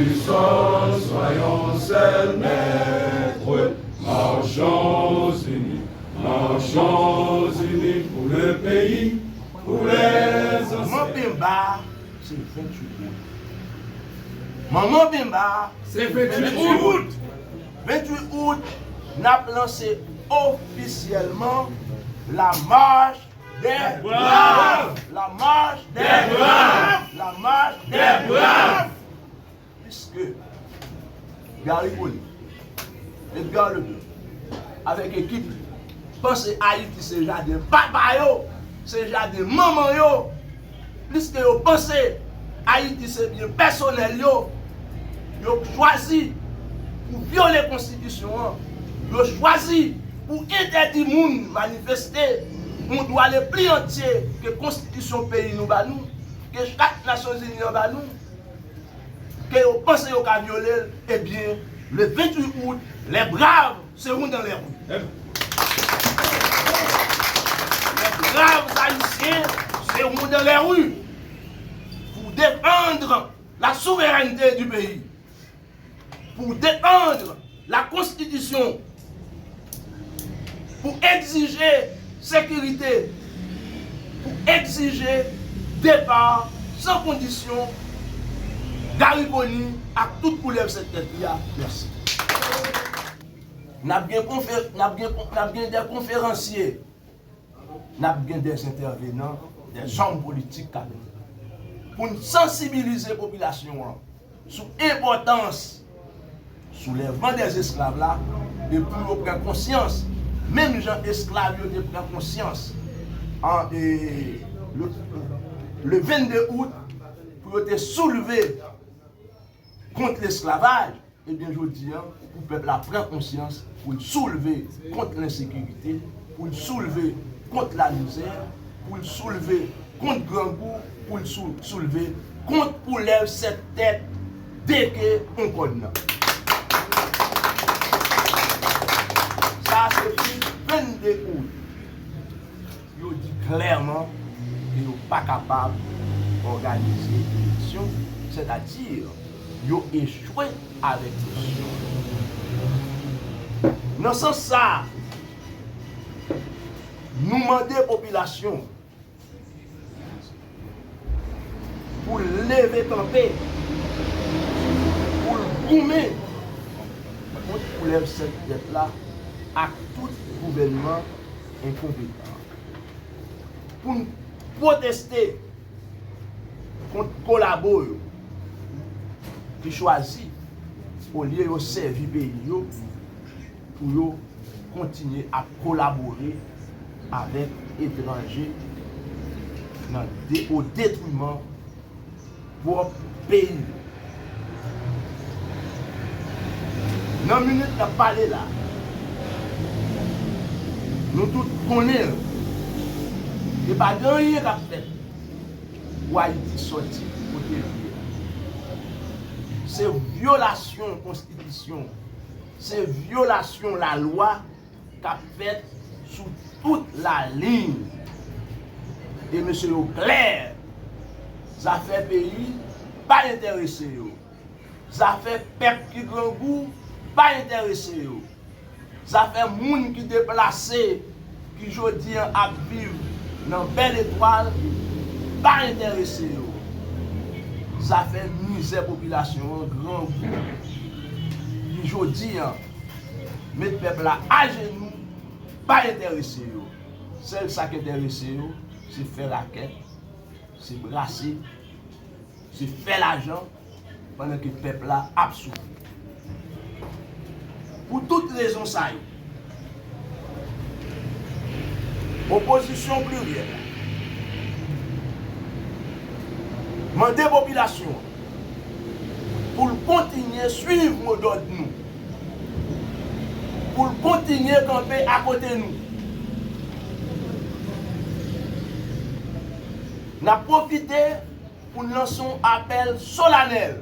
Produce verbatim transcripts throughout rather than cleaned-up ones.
Unisons, soyons un seul maître. Marchons unis, marchons unis pour le pays, pour les ancêtres. Manman Pemba, se venntuit out. Manman Pemba, se venntuit out. Venntuit out, n ap lanse ofisyèlman la marche des braves. La marche des braves. La marche des braves. Piske Garry Conille, Edgar Leblanc, avèk ekip li, panse Ayiti se jaden papa yo, se jaden manman yo, piske yo panse Ayiti se byen pèsonèl yo, yo chwazi pou vyole konstitisyon an, yo chwazi pou entèdi moun manifeste, yon dwa le pli antye ke konstitisyon peyi nou ba nou, ke Chat Nasyonzini an ba nou, ke yo panse yo ka vyole l, ebyen, le venntuit out, les braves seront dans les rues. Les braves haïtiens seront dans les rues pour défendre la souveraineté du pays, pour défendre la Constitution, pou egzije sekirite, pou egzije depa san kondisyon Garry Conille ak tout koulèv sèt tèt li a. Mèsi. N ap gen konfe-, n ap gen, n ap gen de konferansye, n ap gen de entèvenan, de zòm politik k ap vini pou n sansibilize popilasyon an sou enpòtans soulèvman dèz esklav la, e pou yo pran konsyans, menm jan esklav yo te pran konsyans an, e, le, le vennde out, pou yo te soulve kont lesklavaj, ebyen, jodi a, pou pèp la pran konsyans, pou l soulve kont lensekirite, pou l soulve kont lamizè, pou l soulve kont grangou, pou l sou-, soulve kont koulèv sèt tèt, de ke yon kòn nan. Sa a se pou vennde out. Yo di klèman ke yo pa kapab òganize eleksyon, sètadi yo echwe avèk kesyon. Nan sans sa a, nou mande popilasyon pou l leve kanpe, pou l goumen kont koulèv sèt tèt la ak tout gouvènman enkonpetan, pou n pwoteste kont kolabo yo ki chwazi, olye yo sèvi peyi yo, pou yo kontinye ap kolabore avèk etranje nan de-, o detriman pwòp peyi yo. Nan minit n ap pale la, nou tout konnen l, e pa gen anyen k ap fèt pou Ayiti sòti kote l ye a. Se vyolasyon konstitisyon, se vyolasyon lalwa k ap fèt sou tout laliny. E mesye yo klè, zafè peyi pa enterese yo. Zafè pèp ki grangou pa enterese yo. Zafè moun ki deplase, ki jodi a ap viv nan Bèl Etwal, pa enterese yo. Zafè mizè popilasyon an, grangou, ki jodi a met pèp la ajenou, pa enterese yo. Sèl sa k enterese yo, se fè rakèt, se brase, se fè lajan, pandan ke pèp la ap soufri. Pou tout rezon sa yo, opozisyon pliryèl mande popilasyon an pou l kontinye swiv modòd nou, pou l kontinye kanpe akote nou. N ap pwofite pou n lanse yon apèl solanèl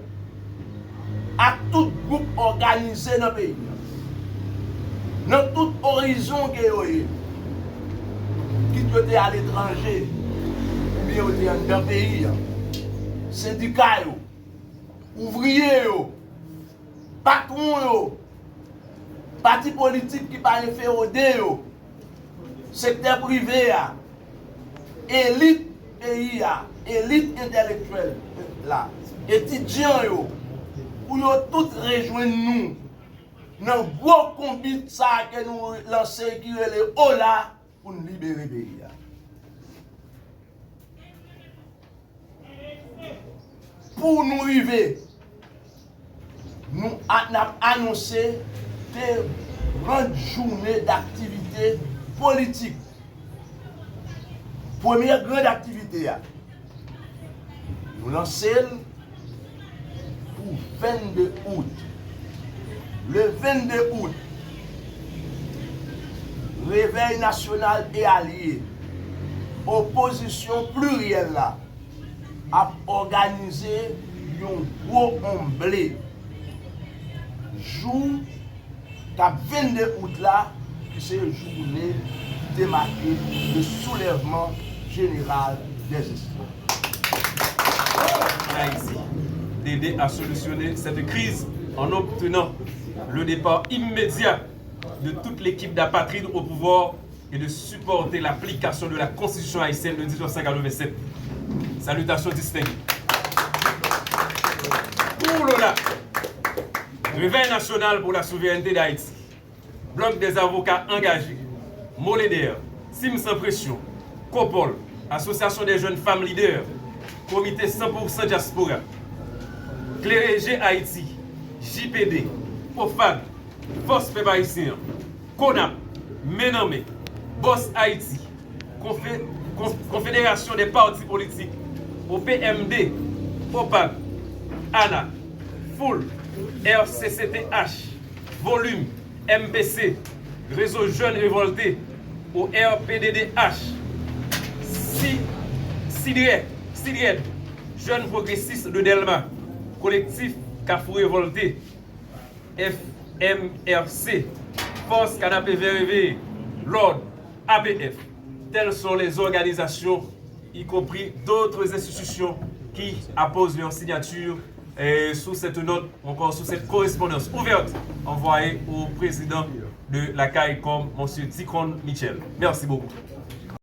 ak tout gwoup òganize nan peyi a, nan tout orizon ke yo ye, kit yo te aletranje oubyen yo te anndan peyi a, sendika yo, ouvriye yo, patwon yo, pati politik ki pa enfewode yo, sektè prive a, elit peyi a, elit entèlektyèl la, etidyan yo, pou yo tout rejwenn nou nan gwo konbit sa a ke nou lanse ki rele Ola pou n libere peyi a. Pou nou rive, nou a, n ap anonse de grann jounen daktivite politik. Premye grann aktivite a, nou lanse l pou vennde out. Le vennde out, Revèy Nasyonal e alye, opozisyon pliryèl la, ap òganize yon gwo onble jou k ap vennde out la, ki se jounen ki te make le soulèvman jeneral dèzèsklaj. Haïti d'aider à solutionner cette crise en obtenant le départ immédiat de toute l'équipe d'apatrides au pouvoir et de supporter l'application de la Constitution haïtienne de dix-neuf cent quatre-vingt-sept. Salutations distinguées. Pour l'OLA, Réveil national pour la souveraineté d'Haïti, Bloc des avocats engagés, Moleder, Team Sans Pression, COPOL, Association des Jeunes Femmes Leaders, Comité cent pour cent Diaspora, Klere Je Ayiti, J P D, OFAD, Fòs Pèp Ayisyen an, KONAP, Men nan Men, Bòs Ayiti, Konfe- Konf- Konfederasyon dè Pati Politik, O P M D, OPAD, ANA, Foul, R C C T H, Volim, M P C, Rezo Jèn Revòlte, O R P D D H, Si- Sidrè- Sidrèd, Jeunes Progressistes de Dèlma, Kolektif Kafou Revòlte, F M R C, Fòs Kanapevè Reveye, Lòd, A P F. Telles sont les organisations, y compris d'autres institutions, qui apposent leur signature euh, sous cette note ou encore sous cette correspondance ouverte envoyée au président de la CARICOM, M. Dicon Mitchell. Merci beaucoup.